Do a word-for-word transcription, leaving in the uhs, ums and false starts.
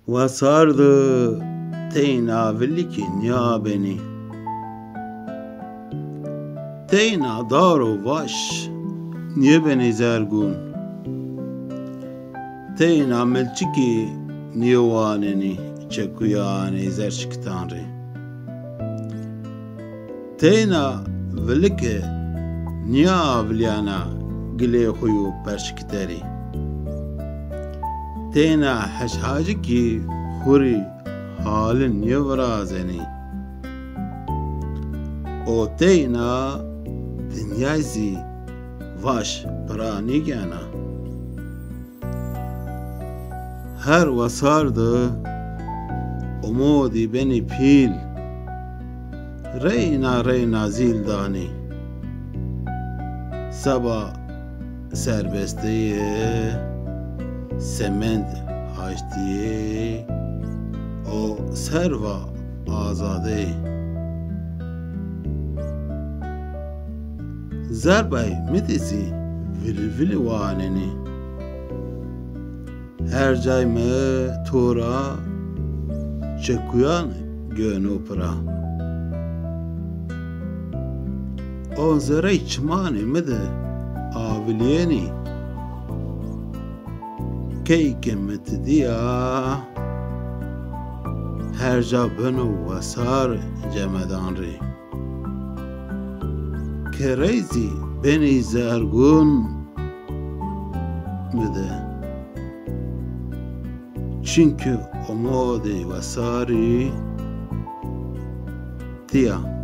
Wesar de teyna vilikî nîyabenî. Teyna dar û vaş nîyebenî zergûn. Teyna milçikî nîyewanenî çekuyanê zerşikitan rê. Teyna vilike nîyavilîyana gilê xo yo perşikite rê. Teyna heşhacikî xo rê hali nîyevirazenî. O teyna dinyay zî vaş pira nîgena. Her wesar de umodî benî pîl, reyna reyna zîl danî. Seba serbesteyê, semend haştîyê û serva azadeyê. Zerbay mi de zî vilî vilî wanenî. Her cay mi to ra çekuyan gêno pira. O zerey çimanê mi de avilîyenî. Key ke mi ti dîya, her ca beno wesar cemedan rê. Kerey zî benî zergûn mi de. Çimkî umodê wesarî ti ya.